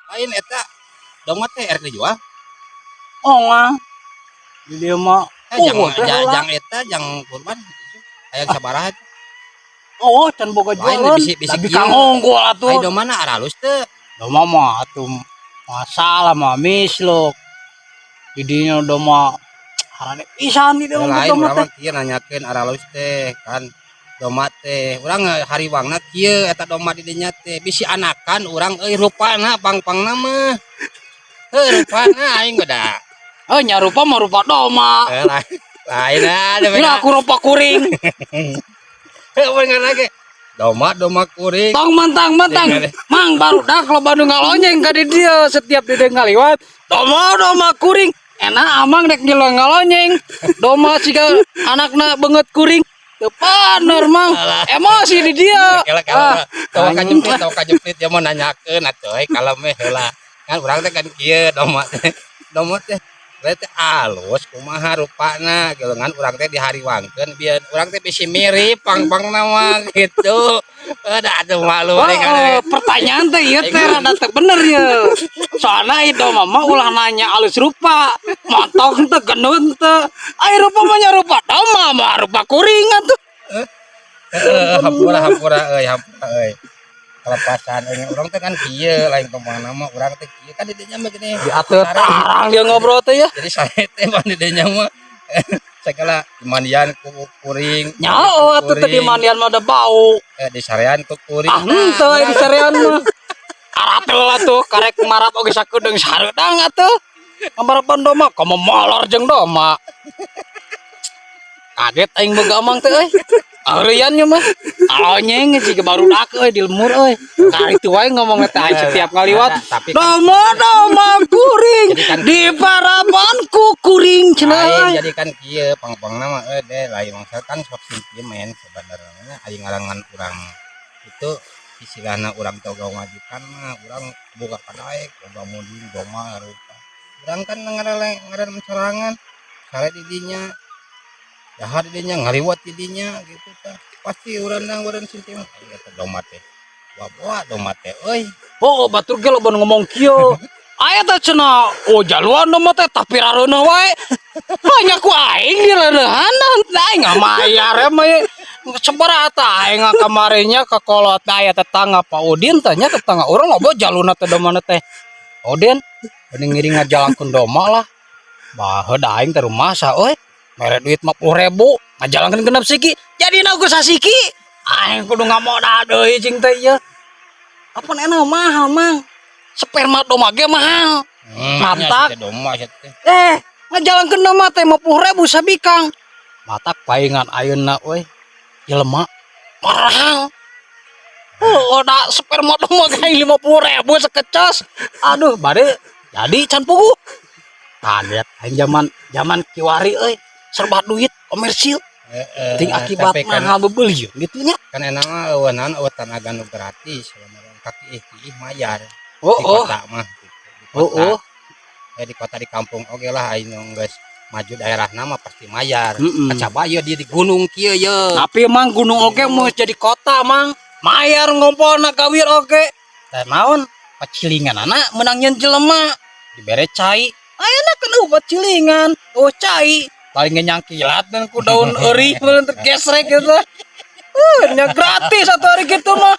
Lain eta domba teh erek dijual. Oh, mah. Di dieu mah. Eh, jang, Oh, teh jang, heula. Jang eta jang kurban. Hayang sabaraha? Oh, can boga Lain jualan. bisi Tapi kieu. Kang unggul atuh. Ai domba na aralus teu? Domba mah atuh masalah mah misluk. Di dinya domba harane pisan di dieu mah Lain domba urang teh. Mah kieu nanyakeun aralus teh kan domba teh. Urang hariwangna kieu eta domba di dinya teh bisi anakan urang euy, rupana pang-pangna mah. Heuh, rupana aing mah da. Oh, nya rupa mah rupa domba. Eh, lain lain ada. Kira aku rupa kuring. Heuh, bener lagi. Domba domba kuring. Tong mantang mantang. Iya, Mang, barudak loba nu ngalonyeng ka di dieu setiap di dieu ngaliwat. Domba domba kuring. Enak amang rek nyelo ngalonyeng. Domba siga anakna beungeut kuring. Teu bener, Mang. Emosi di dieu. Kela Ah, kela tawa kajemplit, tawa kajemplit, dia mau nanyakeun atuh euy, kalem we heula. Kan urang teh kan kieu, domba teh. Domba teh berarti alus kumaha rupana gitu kan, urang teh dihariwangkeun biar urang teh bisi mirip pang-pangna mah gitu. Ada atuh malu Oh, we kan. oh, pertanyaan teh ieu teh rada teu bener ye. Soalna ieu domba mah ulah nanya alus rupa. Montong teu, gendut teu. Ai rupa mah nya rupa domba mah rupa kuring atuh. Heeh, hampura hampura euy, hampura euy. Kelepasan euy, urang teh kan kieu, lain kemana mah urang teh kieu kan di dinya mah gini. Diatur tarang dia ngobrol teh ya. Jadi saya teh mah di dinya mah segala dimandian ku kuring. Nya oh atuh teh di mandian mah ada bau. Eh, di sarean ku kuring. Ah, henteu di sarean mah. Aratel atuh karek marap oge sakedeung sareudang atuh. Ngamarapan domba komo molor jeung domba. Kaget aing boga amang teh euy. Areyan nya mah. Alonyeng jiga barudak euy di lemur euy. Kali itu wae ngomong teh aing setiap ngaliwat. Tapi kan, Domba domba kuring Jadi kan- di parapanku kuring cenah lain euy. Jadi kan kieu pang-pangna mah euy deh, lain mangsa kan sok sentimen sebenarnya aing ngarangan urang itu istilahna urang teu majikan mah urang boga kadaek, boga munding domba rupa. Urang kan ngaran ngaran sorangan sare di dinya, dahar di dinya, ngaliwat di dinya gitu tah, pasti urang nang urang sentimen aing eta domba teh bawa domba teh euy. Oh, batur ge loba nu ngomong kieu. Aya teh cenah, oh jaluan domba teh tapi rareuneuh wae. Banyak ku aing direuneuhan aing ngamayar mah ye. Sabaraha aing kamarinya ka kolot aya tetangga Pak Udin teh nya, tetangga urang loba jaluna teh domana teh. Udin, mending ngiring ngajalangkeun domba lah. Baheud aing teh rumasa euy. Mere duit 50.000 ngajalangkeun 6 siki. Jadi ku sasiki. Aing kudu ngamodal deui cing teh ieu. Apa enak mahal, Mang. Sperma domba ge mahal. Mantap. Nya, si teh domba sia teh. Eh, ngajalangkeun domba teh 50.000 sabikang. Matak paingan ayeuna euy. Jelema mahal. Oh, da sperma domba ge 50.000 sekecos. Aduh, bade jadi can puguh. Kaget aing zaman zaman kiwari euy. Serba duit komersil. Heeh, Ting akibat tapi kan, mahal bebeli gitu nya. Kan enak mah eueunan eueuh tanaga nu gratis selama kaki ih mayar Oh, di oh. kota mah gitu. Di Oh, kota. oh. Eh, di kota, di kampung oke lah, aing geus maju daerah nama pasti mayar. Kacaba ieu dia di gunung kieu ye. Tapi emang gunung oge mau jadi kota, Mang. Mayar ngompolna gawir oge. Teh naon? Pacilingan anak menang nyen jelema. Dibere cai. Ayeuna kan eueuh pacilingan. Oh, cai. Paling nyangkilat dan ku daun eurih bener tergesrek gitu. Nya gratis satu hari gitu mah.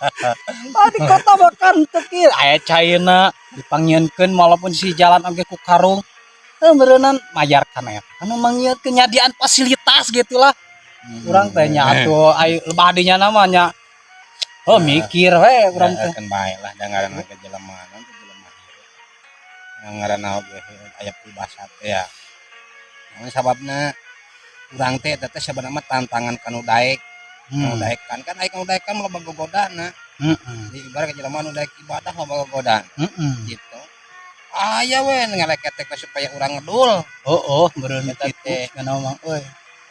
Ah, di kota bahkan teu kieu. Aya caina dipangieunkeun walaupun si jalan oge ku karung. Teu meureunnan mayar kana eta. Anu mangieunkeun nyadian fasilitas gitulah. Urang teh nya atuh ai lebah dinya namanya. Oh, mikir we urang teh. Kan bae lah da ngaranna ge jelema naon teh, jelema hirup. Ngaranna oge aya peribahasa teh ya. Naon sababna urang teh eta teh sebenarnya mah tantangan kanu daek. Kanu daek kan kan aya kanu daek kan loba gogodana. Di ibarat jelema nu daek ibadah loba gogodana gitu. Aya we ngaleketek supaya urang ngedul. Oh, meureun Eta kitu teh. kana mah euy.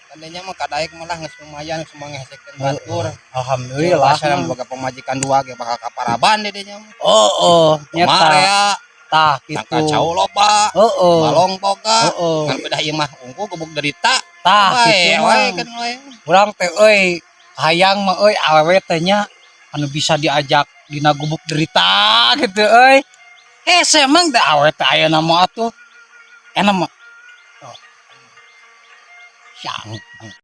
Tandanya mah kadaek malah geus lumayan geus manghesekeun batur. Alhamdulillah. Alhamdulillah boga pamajikan dua ge bakal kaparaban di dinya mah. Oh, nyata. Marea, Tah kitu. tangka cau loba, balong boga. Ngan bedah ieu mah unggul gebuk derita. Tah Wae kitu wae mah. Kan wae. Urang teh euy hayang mah euy awewe teh nya anu bisa diajak dina gubuk derita gitu euy. Hese, Mang, da awewe teh ayeuna mah atuh. Enak mah. Oh. Siang.